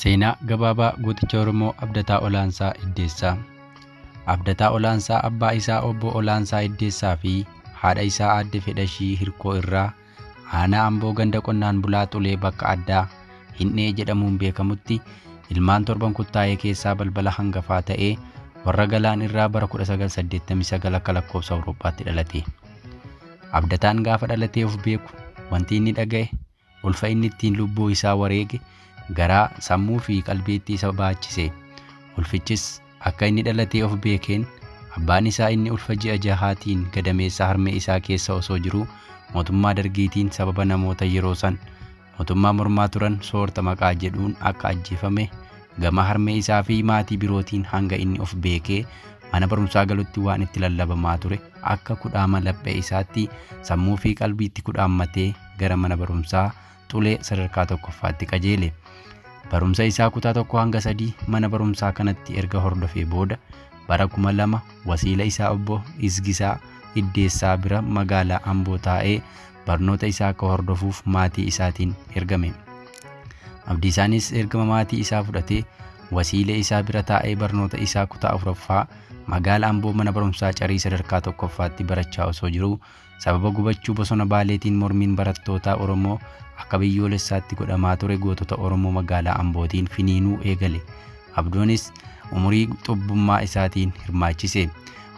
Seenaa gabaabaa gooticha Oromoo Abdataa Olaansaa Iddeessaa. Abdataa Olaansaa abbaa isaa obbo Olaansaa Iddeessaa fi haadha isaa aadde Fedhashii Hirkoo irraa aanaa Amboo ganda qonnaan bulaa Xulee bakka addaa Hindhee jedhamuun beekamutti ilmaan torban kuttaayee keessaa balbala hangafaa ta'ee warra Galaan irraa bara 1989 akka lakkoofsa Awurooppaatti dhalate. Abdataan gaafa dhalatee of beeku wanti inni dhaga'e ulfa inni ittiin lubbuu isaa wareege garaa sammuu fi qalbiitti isa baachise. Ulfichis akka inni dhalatee of beekeen abbaan isaa inni ulfa ji'a jahaatiin gadameessa harmee isaa keessa osoo jiruu mootummaa dargiitiin sababa namoota yeroo san mootummaa mormaa turan soorta maqaa jedhuun akka ajjeefame gama harmee isaa fi maatii birootiin hanga inni of beekee mana barumsaa galutti waan itti lallabamaa ture akka kudhaama laphee isaatti sammuu fi qalbiitti kudhaammatee gara mana barumsaa Xulee sadarkaa tokkoffaatti qajeele. Barumsa isaa kutaa 1 hanga 3 mana barumsaa kanatti erga hordofee booda bara 2000 wasiila isaa obbo Isgisaa Iddeessaa bira magaalaa Amboo taa'ee barnoota isaa akka hordofuuf maatii isaatiin ergame. Abdiisaanis ergama maatii isaa fudhatee wasiilee isaa bira taa'ee barnoota isaa kutaa 4ffaa magaala Amboo mana barumsaa Carii sadarkaa 1ffaatti barachaa osoo jiruu sababa gubachuu bosona Baaleetiin mormiin barattootaa Oromoo akka biyyoolessaatti godhamaa ture gootota Oromoo magaalaa Ambootiin finiinuu eegale. Abdoonis umurii xubbummaa isaatiin hirmaachise.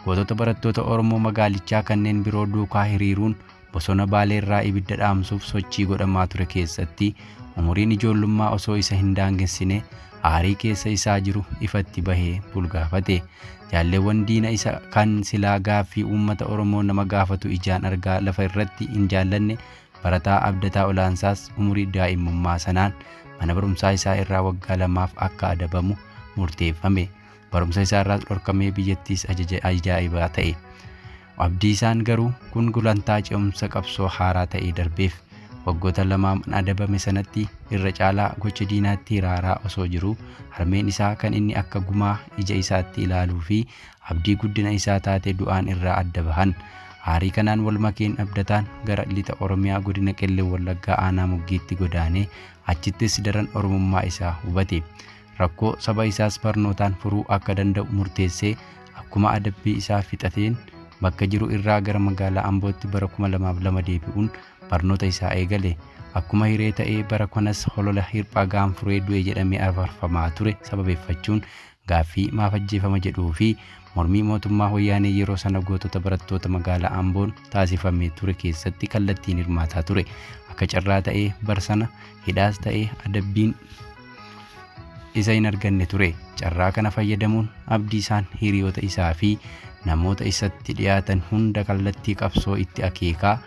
Gootota barattoota Oromoo magaalichaa kanneen biroo duukaa hiriiruun bosona Baaleerraa ibidda dhaamsuuf sochii godhamaa ture keessatti umuriin ijoollummaa osoo isa hin daangessine aarii keessa isaa jiru ifatti bahee bulgaafate. Jaalleewwan diina isa kan silaa gaaffii uummata Oromoo nama gaafatu ijaan argaa lafa irratti hin jaallanne barataa Abdataa Olaansaas umurii daa'immummaa sanaan mana barumsaa isaa irraa waggaa 2f akka adabamu murteeffame. Barumsa isaa irraas dhorkamee biyyattiis ajaja ajaa'ibaa ta'e. Abdiisaan garuu kun gulantaa ce'umsa qabsoo haaraa ta'ee darbeef. Waggoota lamaan adabame sanatti irra caalaa gocha diinaatti hiraaraa osoo jiruu harmeen isaa kan inni akka gumaa ija isaatti ilaaluu fi abdii guddina isaa taate du'aan irraa adda bahan. Aarii kanaan wal makeen Abdataan gara lixa Oromiyaa godina Qellem Wallaggaa aanaa Muggiitti godaanee achittis daran Oromummaa isaa hubate. Rakkoo saba isaas barnootaan furuu akka danda'u murteessee akkuma adabbii isaa fixateen bakka jiru irraa gara magaalaa Ambootti bara 2002 deebi'uun barnoota isaa eegale. Akkuma hiree ta'ee bara kanas holola Hirphaa Gaanfuree du'e jedhamee afarfamaa ture sababeeffachuun gaaffii maaf ajjeefama jedhuu fi mormii mootummaa Wayyaanee yeroo sana gootota barattoota magaalaa Amboon taasifamee ture keessatti kallattiin hirmaataa ture. Akka carraa ta'ee bar sana hidhaas ta'ee adabbiin isa hin arganne ture. Carraa kana fayyadamuun Abdiisaan hiriyoota isaa fi namoota isatti dhiyaatan hunda kallattii qabsoo itti akeekaa,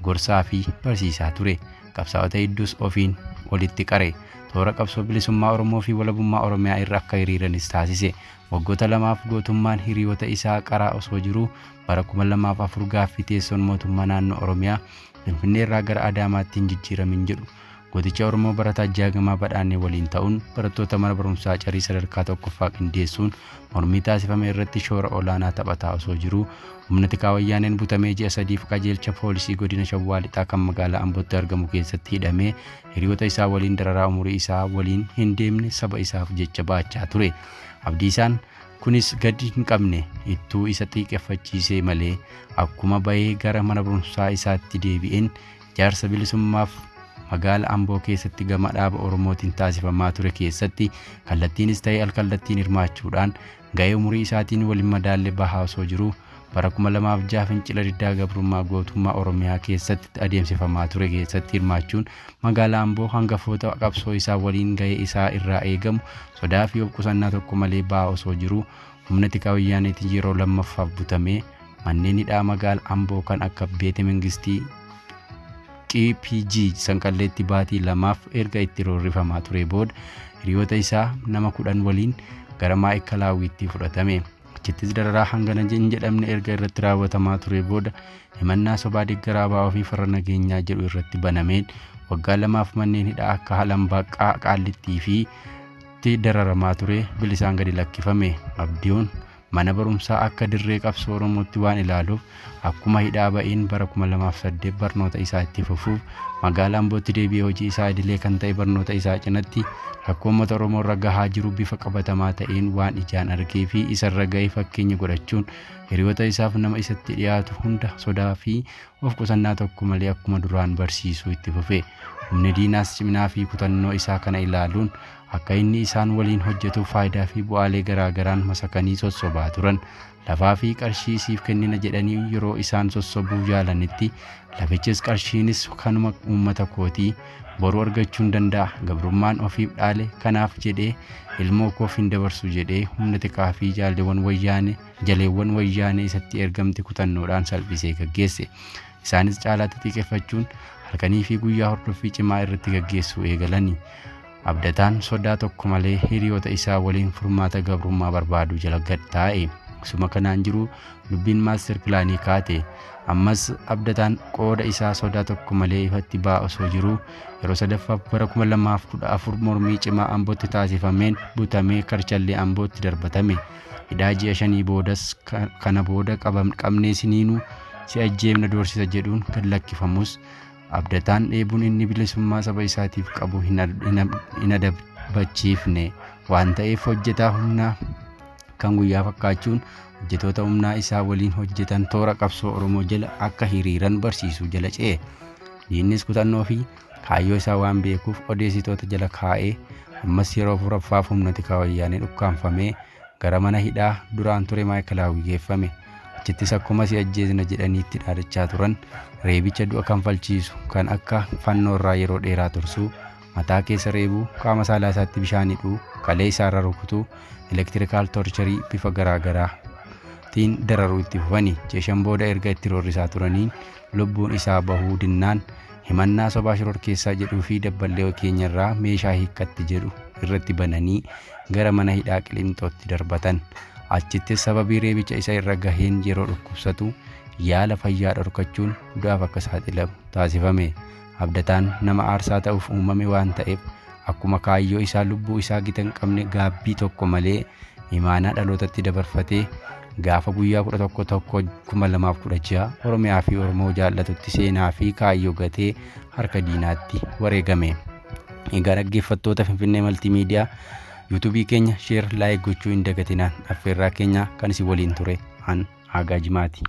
gorsaa fi barsiisaa ture. Qabsaa'ota hedduus ofiin walitti qare. Toora qabsoo bilisummaa Oromoo fi walabummaa Oromiyaa irra akka hiriiranis taasise. Waggoota lamaaf gootummaan hiriyoota isaa qaraa osoo jiruu bara 2004 gaaffii teessoon mootummaa naannoo Oromiyaa Finfinnee irraa gara Adaamaatti hin jijjiiramin jedhu Gooticha Oromoo barataa Jaagamaa Badhaanee waliin ta'uun barattoota mana barumsaa Carii sadarkaa 1ffaa qindeessuun mormii taasifame irratti shoora olaanaa taphataa osoo jiruu humna tikaa Wayyaaneen butamee ji'a sadiif qajeelcha poolisii godina Shawwaa Lixaa kan magaalaa Ambootti argamu keessatti hidhamee hiriyoota isaa waliin dararaa umurii isaa waliin hin deemne saba isaaf jecha baachaa ture. Abdiisaan kunis gadi hin qabne ittuu isa xiiqeffachiisee malee akkuma bahee gara mana barumsaa isaatti deebi'een Ijaarsa bilisummaaf magaala Amboo keessatti gama dhaaba Oromootiin taasifamaa ture keessatti kallattiinis ta'ee alkallattiin hirmaachuudhaan gahee umurii isaatiin wal hin madaalle bahaa osoo jiruu bara 2006 fincila diddaa gabrummaa gootummaa Oromiyaa keessatti adeemsifamaa ture keessatti hirmaachuun magaalaa Amboo hangafoota qabsoo isaa waliin gahee isaa irraa eegamu sodaa fi of qusannaa tokko malee bahaa osoo jiruu humna tikaa Wayyaaneetiin yeroo lammaffaaf butamee manneen hidhaa magaala Amboo kan akka Beete Mengistii QPG Sanqalleetti baatii lamaaf erga itti roorrifamaa turee booda hiriyoota isaa nama 10 waliin gara Maa'ikalaawwiitti fudhatame. Achittis dararaa hangana hin jedhamne erga irratti raawwatamaa turee booda himannaa sobaa deeggaraa ABO fi farra nageenyaa jedhu irratti banameen waggaa lamaaf manneen hidhaa akka Halambaqqaa, Qaallittii fi tti dararamaa ture bilisaan gadi lakkifame. Abdiyoon mana barumsaa akka dirree qabsoo Oromootti waan ilaaluuf akkuma hidhaa ba'een bara 2008 barnoota isaa itti fufuuf Magaalaa Ambootti deebi'ee hojii isaa idilee kan ta'e barnoota isaa cinatti rakkoo uummata Oromoo irra gahaa jiru bifa qabatamaa ta'een waan ijaan argee fi isarra ga'e fakkeenya godhachuun hiriyoota isaaf nama isatti dhiyaatu hunda sodaa fi of qusannaa tokko malee akkuma duraan barsiisuu itti fufe. Humni diinaas ciminaa fi kutannoo isaa kana ilaaluun akka inni isaan waliin hojjetuuf faayidaa fi bu'aalee garaa garaan masakanii sossobaa turan. Lafaa fi qarshii siif kennina jedhanii yeroo isaan sossobuu yaalanitti lafichis qarshiinis kanuma uummata kootii boru argachuun danda'a gabrummaan ofiif dhaale kanaaf jedhee ilmoo koof hin dabarsu jedhee humna tikaa fi jaalleewwan wayyaane jaleewwan wayyaanee isatti ergamte kutannoodhaan salphisee gaggeesse. Isaanis caalaatti xiiqeffachuun halkanii fi guyyaa hordoffii cimaa irratti gaggeessuu eegalani. Abdataan sodaa tokko malee hiriyoota isaa waliin furmaata gabrummaa barbaaduu jala gad taa'e. Suma kanaan jiru dubbiin master pilaanii kaate. Ammas Abdataan qooda isaa sodaa tokko malee ifatti ba'aa osoo jiruu yeroo sadaffaaf bara 2014 mormii cimaa Ambootti taasifameen butamee karchallee Ambootti darbatame. Hidhaa ji'a shanii boodas kana booda qabnee siniinuu si ajjeefna doorsisa jedhuun gad lakkifamus Abdataan dheebuun inni bilisummaa saba isaatiif qabu hin adabachiifne waan ta'eef hojjetaa humnaa kan guyyaa fakkaachuun hojjetoota humnaa isaa waliin hojjetan toora qabsoo Oromoo jala akka hiriiran barsiisuu jala ce'e. Diinnis kutannoo fi kaayyoo isaa waan beekuuf odeessitoota jala kaa'ee ammas yeroo afuraffaaf humna tikaa wayyaanee dhukkaanfamee gara mana hidhaa duraan ture Maayikalaawwii geeffame. Achittis akkuma si ajjeesna jedhanii itti dhaadachaa turan reebicha du'a kanfalchiisu kan akka fannoorraa yeroo dheeraa tursuu, mataa keessa reebuu, qaama saalaa isaatti bishaan hidhuu, kalee isaarra rukutuu, elektirikaal torcharii bifa garaa garaa tiin dararuu itti fufani. Ji'a shan booda erga itti roorrisaa turaniin lubbuun isaa bahuu dinnaan himannaa sobaa shororkeessaa jedhuu fi dabballee keenyarraa meeshaa hiikkatti jedhu irratti bananii gara mana hidhaa Qilinxootti darbatan. Achittis sababii reebicha isa irra gaheen yeroo dhukkubsatu yaala fayyaa dhorkachuun du'aaf akka saaxilamu taasifame. Abdataan nama aarsaa ta'uuf uumame waan ta'eef akkuma kaayyoo isaa lubbuu isaa gita hin qabne gaabbii tokko malee imaanaa dhalootatti dabarfatee gaafa guyyaa 11 1 2016 Oromiyaa fi Oromoo jaallatutti seenaa fi kaayyoo gatee harka diinaatti wareegame. Egaa dhaggeeffattoota Finfinnee Maltiimiidiyaa yuutuubii keenya share like gochuu hin dagatinaan affeerraa keenya kan isin waliin ture an Aagaa Jimaati.